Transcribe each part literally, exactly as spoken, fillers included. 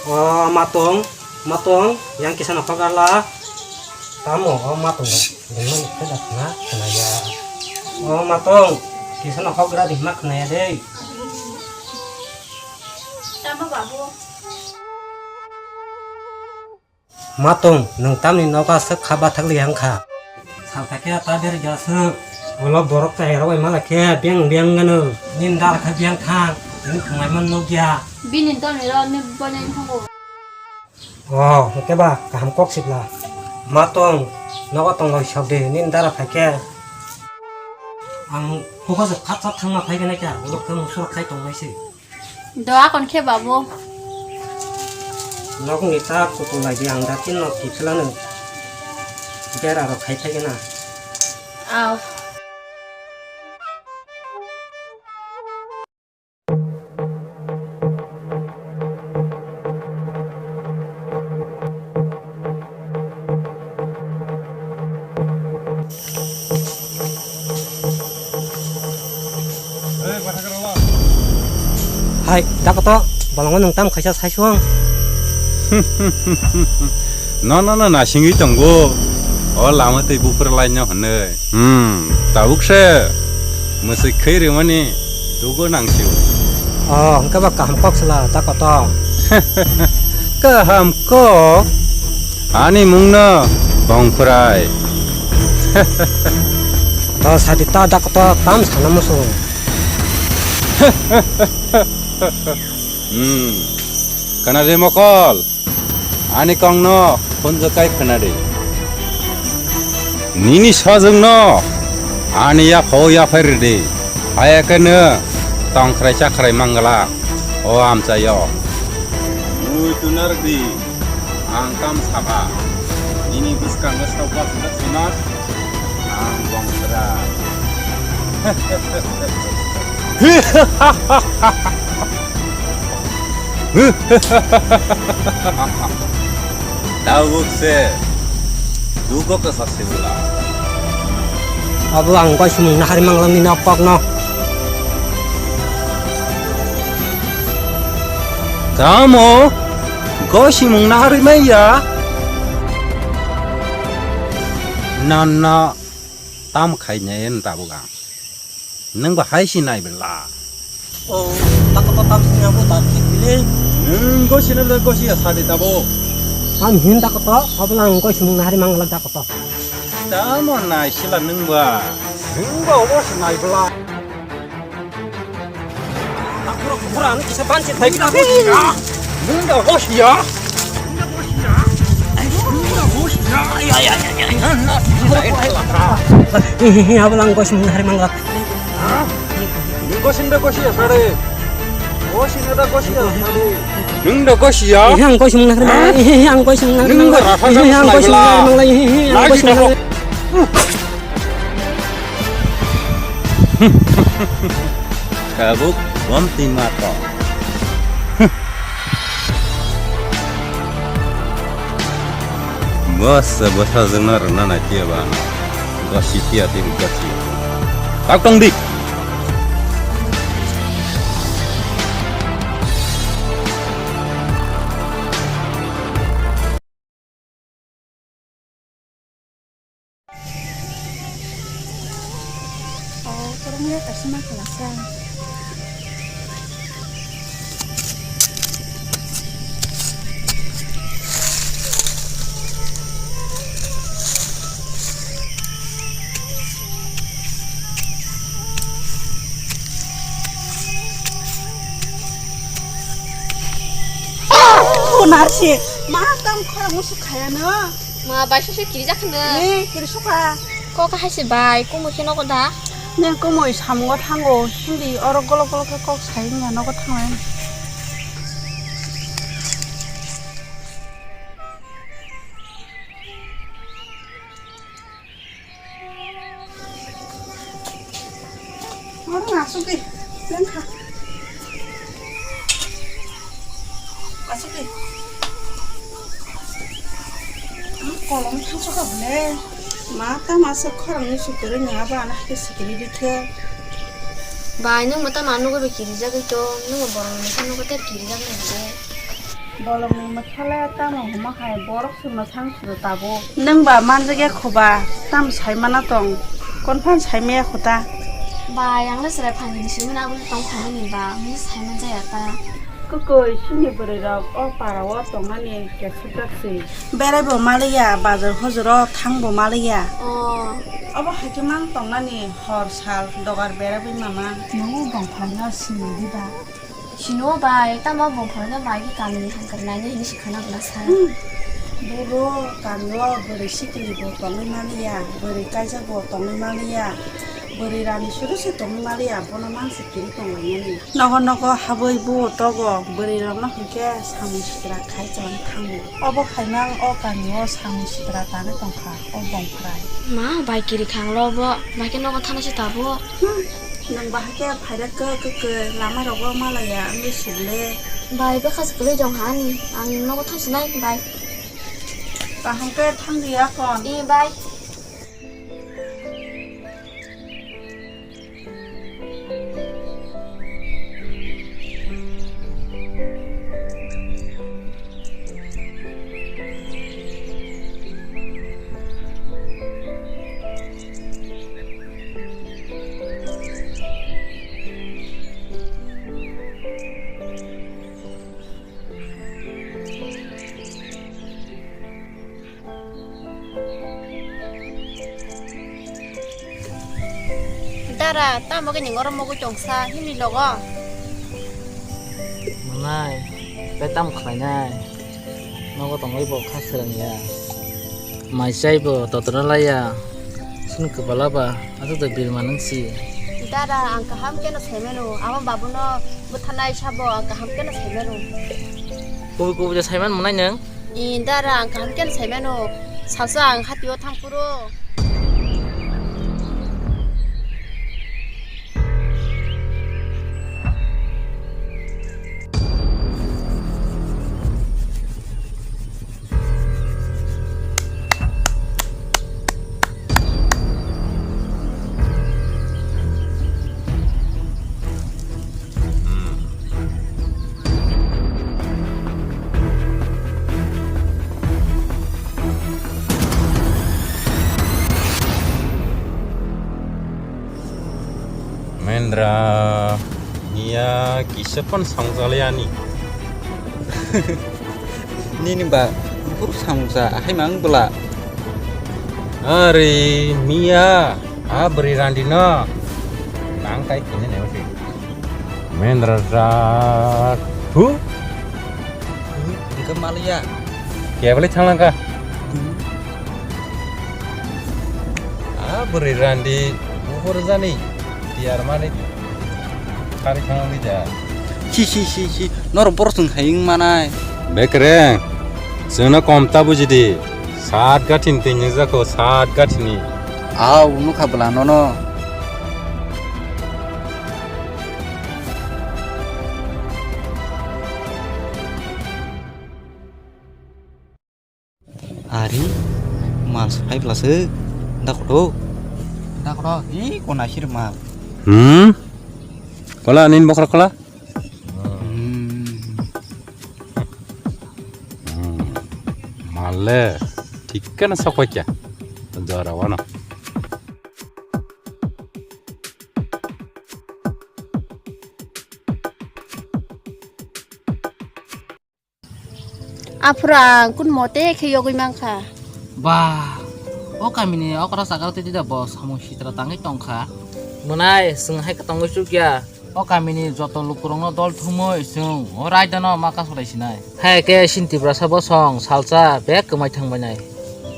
O matong, matong, yang kisa no hok garla. Tamo o matong, dengmani khe da khna, khna ya. O matong, kisa no hok gra di hwnma khna ya de. Tamo babu. Matong, nwng tamni nogo aswk kha bathak li wng kha? Salka khe ta berjak aswk. Ulo borok chayarok bai mala khe beng beng gano. Nini dara khe beng thang, nini thwngnaimano nukya. Bini tamni rw ni boina wng thango. O, hwnkhe ba kaham kok sibla. Matong, nogo tongwi sok di, nini dara phai khe. Ang bukhajak khatsa thangma phai khe naikha, ulo khe musuk khai tongnaisi. Do akon khe babu. Nokni ta kutung lai di, ang da tin nok kiphilano bera rok khai phai gana. Aw. Hai, dakoto, bolongo nwng tam khaisa saisuang. No, no, no, nasingwi tongo. O lama twi buphur laino hwnwi. Hmm, tabuk se. Mwswi khwi rimani dugo nangsiu. O, hwnkhe ba kaham kok sala, dakoto. Kaham kok? Ani mungno Bongphrai. To sadi ta dakoto tam sana musu. Hmm. Kana de mokol. Ani kongno khunjukai khwnadi. Nini sojwngno ani yaphao yaphai rwdi. Haya khe nwng tongkhrai chakhrai mangala o amchaio. Mui tuna rwdi, ang tam saba. Nini bwskango sok bachajak sima, ang bongkhra. Tabuk se dugo kasa sibula. Abo ang goi sumung nahari manglang ni nok kok no. Tamo goi sumung nahari maya. Nanna tam khainai tabuk ang. Nwng ba hai si nai bela. O, dakoto tam sini abo da thik bile. Nwng gosina le gosi ya sadi tabo. Am hin dakoto, obo lang goi sumung nahari mangala dakoto. Tamo nai sila nwng ba. Nwng ba obo si nai bela. Dakoto khura ani kisa bansi thai na gosi ya. Nwng da gosi ya. Nwng da gosi ya. Nwng da gosi ya. Ya, ya, ya, ya, ya. Hi, hi, hi, abo lang goi sumung nahari mangala. Nung gosin da gosi ya sare. Gosin da gosi ya sare. Nung da gosi ya. He ang gosi mung nahar manglai. He ang gosi mung nahar manglai. Nung da rasa he ang gosi mung nahar manglai. He ang gosi mung nahar manglai. Tabuk bom tima to. Bwsa bwsajwkno rwna naiphiyaba ano. Gosi phiya tei gosi. Tak tong di. O, kwrwngya kaisa ma khlasa. O, narsi, ma tang khorang musu khaya no. Ma, bai sose kirijak khna. Ni, kiri suka. Kok hai se bai, kumui khe nogo da? Neng kumui samungo thango, hindi oro golok golok khe kok sai wngya nogo thanglai. Oro asuk di, lengkha. Asuk di. Kolom thangsok ka bole. Ma ta ma se khorang ni sukuri ni aba ana ke sikiri di khe. Bai, nung ma ta ma nugo be kiri jagwi to, nung borong ni khe nugo ter kiri jagwi nang khe. Bolongni mwsale tamo hwnma hai borok se mwsang suru tabuk. Nwng ba manjakya kho ba, tamo sai mana tong, konphano sai maya kho ta. Bai, ang le chwrai phaini simi na aboni tong thangmani ba, ang le sai manjaya ta. Kwkwi chini bwrwi rok o para o tongnani khe sujak se. Berai bo maliya, bazar hojoro thang bo maliya. Oh. Obo hai khe mang tongnani hor sal dogar beraiwi mama. Nungbo bongphang no sini di ba? Sino bai, tamo bongphang no bai khe kamini hamkar nai hini si khana bwla sa. Hmm. Buro kamio bwrwi sikili bo tongwi maliya, bwrwi kaijak bo tongwi maliya. Bwrwi rani suru se tongwi maliya, bono mansi kiri tonglaimani. Nogo nogo habwi bo togo, bwrwi rokno hinkhe samung sitra khai chwlai thango. Obo khaimang o kamio samung sitra tanwi tongkha, o bongphrai. Ma, bai kiri khanglo bo, bai khe nogo thana se tabuk. Hmm, nwng bahai khe phairak khe kwkwi, lama rogo malaya wngwi sukle. Bai, bwkha se kwlwi tongkha ani, ang nogo thangsinai, bai. Kaham khe thangdi akon. I, bai. Dara, tamo khe ni ngoro mogwi tongsa himni logo? Manai, tei tamo khlainai? Nogo tongwi bo kha swrwngya. Mai chai bo totorna laiya. Chini kwpala ba aswk da birma nang si. Dara, ang kaham khe no sai mano. Ama babuno bwtharnai sabo ang kaham khe no sai mano. Kubui kubui da sai man manai nwng? Ee, dara, ang kaham khe no sai mano. Salsa ang hatio thang phuru. Mendra, niya kisa pon samung jalai ani. Nini ba buphuru samung sa, ahai mang bwla. Are miya, a bwrwi randi no nang tai kini ne usi. Mendra rak thu. Engkhe maliya. Kebali thanglangka. A bwrwi randi buphuru jani tiyar mani. Kari thangwi da. Si, si, si, si. Norok borok chwng hai wng manai. Bekreng. Chwngno kom ta buji di. Sat gathin twi nwngjak kho, sat gathini. Au, nukha bwla nono. Ari, mal se phai bwla se. Da koto. Da koto, i kona sir mal. Hmm? Kola, nin bokra kola? Hmm. Hmm. Mal le, thik khe na sok pai kya. Jora wano. Aphuru ang kun mote khe yogwi mankha. Ba, o kamini okra sakao tei tida bo samung sitra tangwi tongkha. Mwnai, chwng hai tongwi chukya. O kamini joto lukurokno dol thumwi chwng o raidano ma kasolai sinai. Hai khe sin Tiprasa bosong salsa bek kwmai thangbainai.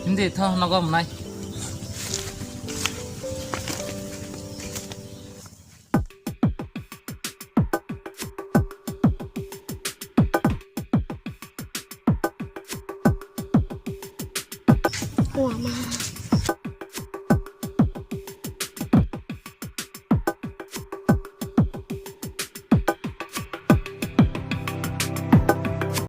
Hindi tho nogo mwnai.